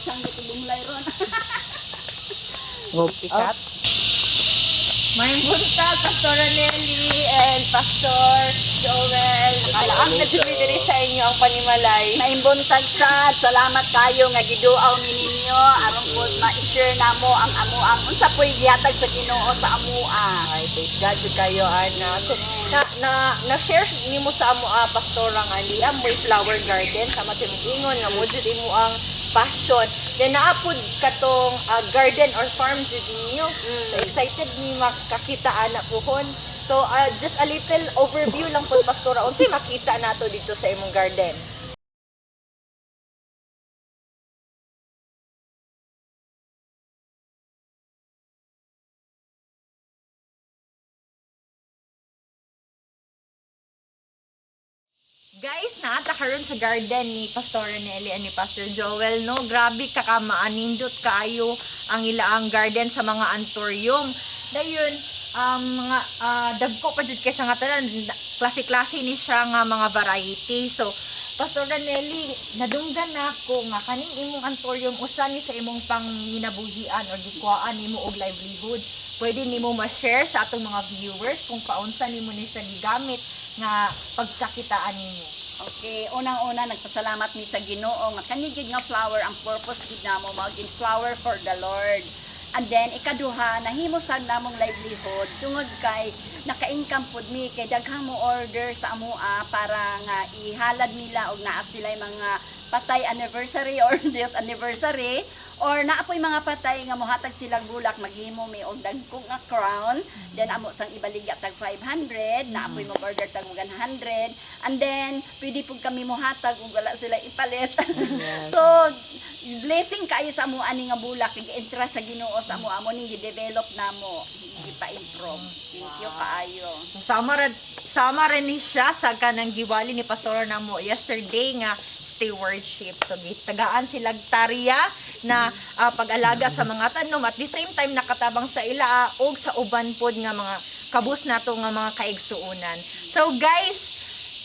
Sanggit bumlay ron. Pikat. Maayong buntag, Pastora Nelly and Pastor Joel. Nakalaag na jud mi diri sa inyo ang panimalay. Naimbuntag sad, salamat kayo nga giduaw ni ninyo aron po ma-share namo ang amo ang unsa po'y gihatag sa Ginoo sa amoa. Ay, praise God jud kayo ana. So, na na na share nimo sa amo pastora nga niya mo'y flower garden sama sa imong ingon nga mo jud imo ang passion. Then naapod katong garden or farm jud ninyo. So excited mi makakita ana puhon. So just a little overview lang po, pastora, unsay makita nato dito sa imong garden. Guys, naata karon sa garden ni Pastor Nelly and ni Pastor Joel, no? Grabe kakamaan, nindot kaayo ang ilaang garden sa mga anthurium. Dayon, mga dagko pa jud kaysa nga tanan, klase-klase ni siya nga mga variety. So, Pastor Nelly, nadunggan nako nga kaning imong anthurium usa ni sa imong panginabuhian or gikuhaan nimo og livelihood. Pwede nimo ma-share sa atong mga viewers kung paunsa nimo ni siya gigamit nga pagkakitaan nimo. Okay, unang-una nagpasalamat mi sa Ginoo nga kani gid nga flower ang purpose gid namo maging flower for the Lord. And then ikaduha, nahimo sad namong livelihood tungod kay naka-income pud mi kay daghang mo order sa amoa para nga ihalad nila og naa sila mga patay anniversary or death anniversary or naa po'y mga patay nga mohatag sila bulak, maghimo mi og dagko nga crown, then amo sang ibaligya tag 500, naa po'y mo order tag 100, and then pwede pud kami mohatag ug wala sila ipalit. So blessing kaayo sa amo ani nga bulak kay interest sa Ginoo sa amo, amo ning gi-develop namo, gipa-improve. Thank you kaayo. So, sama rin ni siya sa kanang giwali ni Pastor namo yesterday nga stewardship. So gitagaan sila tariya na pag-alaga sa mga tanom, at the same time nakatabang sa ila og sa uban pod nga mga kabus nato nga mga kaigsuonan. So guys,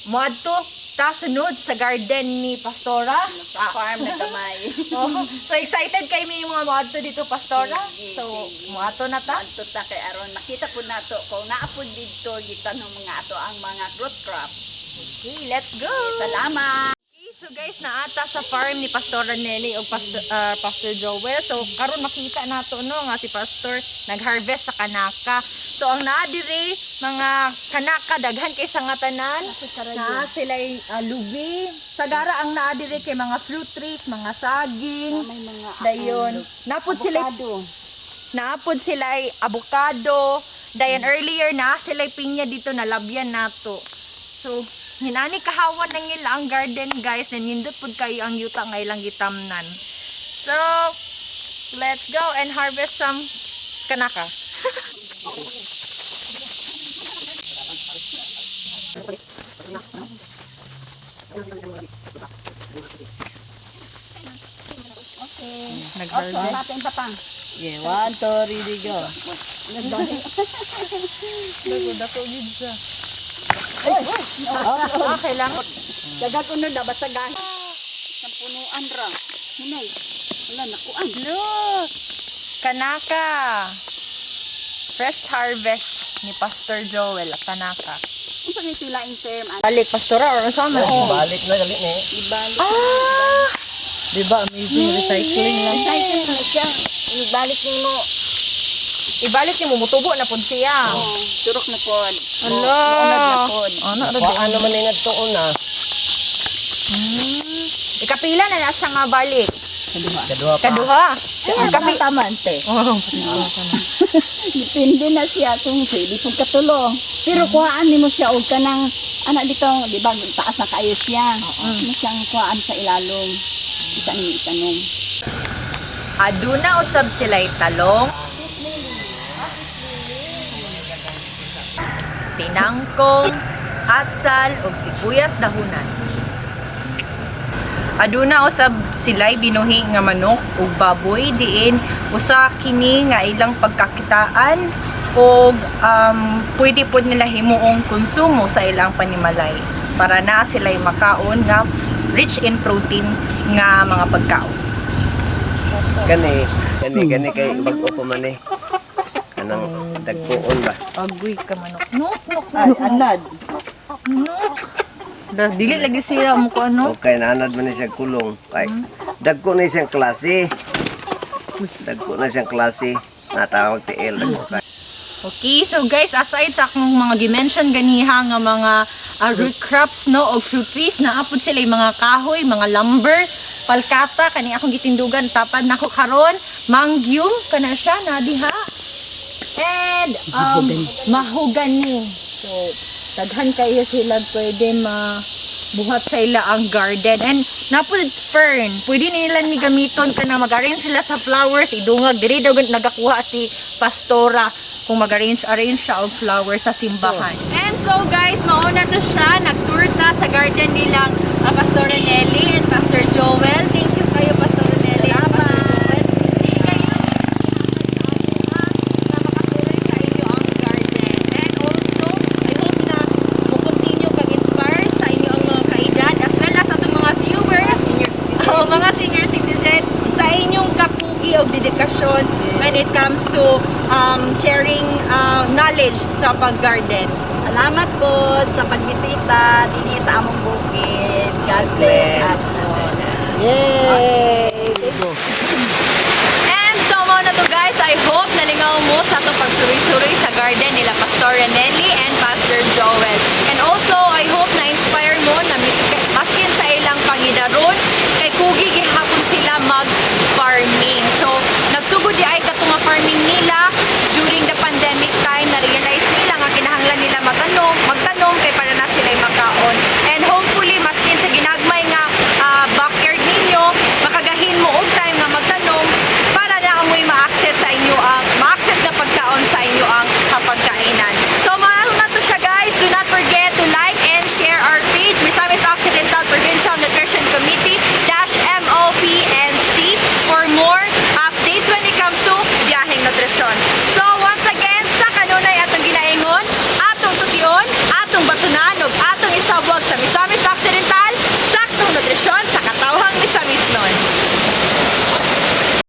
moadto ta sunod sa garden ni Pastora. Sa farm na gamay. Oh, so excited kay mi mga moadto dito, Pastora. Sige, So sige. moadto na ta. Adto ta kay aron makita pud nato kung naa pud didto gitanom mga ato ang mga root crops. Okay, let's go. Salamat. Okay, so guys, naata sa farm ni Pastor Nelly o Pastor Joel. So karon makita nato no nga si Pastor nag-harvest sa kanaka. So ang naa dire mga kanaka daghan kay sa nga tanan. Naa sila'y lubi. Sagara ang naa dire kay mga fruit trees, mga saging. May mga Dayon. Naapod sila ay avocado. Dayon earlier na sila pinya dito na labyan nato. So, hinani kahawan ng ila ang garden, guys. Nanindot pud kayo ang yuta nga ilang gitamnan. So, let's go and harvest some kanaka. Okay. Nag-harvest. Oso, natin pa pang. Yeah, one, two, ready, go. Dako gid siya. Kailangan. Dagat unod na basta gahi. Sa punuan ra. Hinay. Wala nakuan. Look! Kanaka! Fresh harvest ni Pastor Joel, kanaka. Unsa ni sila in term? Ano? Balik, Pastora, or unsa man? Balik na gali ni. Ibalik. Ah! Di ba amazing recycling lang? Recycle na siya. Ibalik nimo. Ibalik ni mo, mutubo na pud siya. Oh, turok na pod. Ala. Unod na pod. Ano, Kuhaan naman ni ngadto una. Ikapila na na siya nga balik. Kaduha pa. Kaduha. Ay, kapi tama ante. Oh. Depende na siya kung pwede pud katulo. Pero kuhaan nimo siya og kanang ana dito, di ba taas na kaayo siya. Mo siyang kuhaan sa ilalom. Isa ni itanom. Aduna usab sila'y talong, tinangkong, atsal ug sibuyas dahunan. Aduna usab sila'y binuhi nga manok ug baboy diin usa kini nga ilang pagkakitaan ug pwede pod nila himuong konsumo sa ilang panimalay para na sila'y makaon nga rich in protein nga mga pagkaon. Kani, kani, kani kay bag-o pa man eh. Anang dagkuon ba? Agoy ka manok. Nok, nok, Ay, anad. nok. Da, dili lagi sila mo ko ano. Okay, naanad man ni siya kulong. Ay, dagko na siyang klase. Dagko na siyang klase. Natawag tiil dagko ka. Okay, so guys, aside sa akong mga gi-mention ganiha nga mga root crops, no, o fruit trees, naapod sila yung mga kahoy, mga lumber, palkata kani akong gitindugan tapad nako karon, mangyum kana siya na diha. And mahogany. So daghan kayo sila pwede mabuhat sa ila ang garden. And napod fern. Pwede nila ni gamiton kana mag-arrange sila sa flowers, idungag diri daw nagakuha si Pastora kung mag-arrange arrange siya og flowers sa simbahan. And so guys, mauna to siya, nag-tour ta sa garden nilang Pastora Nelly and Pastor Joel. Thank you kayo, Pastora Nelly and Pastor Joel. Sige kayo na makasuloy sa inyo ang garden. And also, I hope na mo continue pag-inspire sa inyo ang mga kaedad as well as atong mga viewers, oh, mga senior citizen, sa inyong kapugi o dedikasyon when it comes to sharing knowledge sa pag-garden. Salamat po sa pagbisita dinhi sa among bukid. God bless us all. Yay! And so mao na to, guys, I hope nalingaw mo sa atong pagsuroy-suroy sa garden nila Pastor Nelly and Pastor Joel. And also, I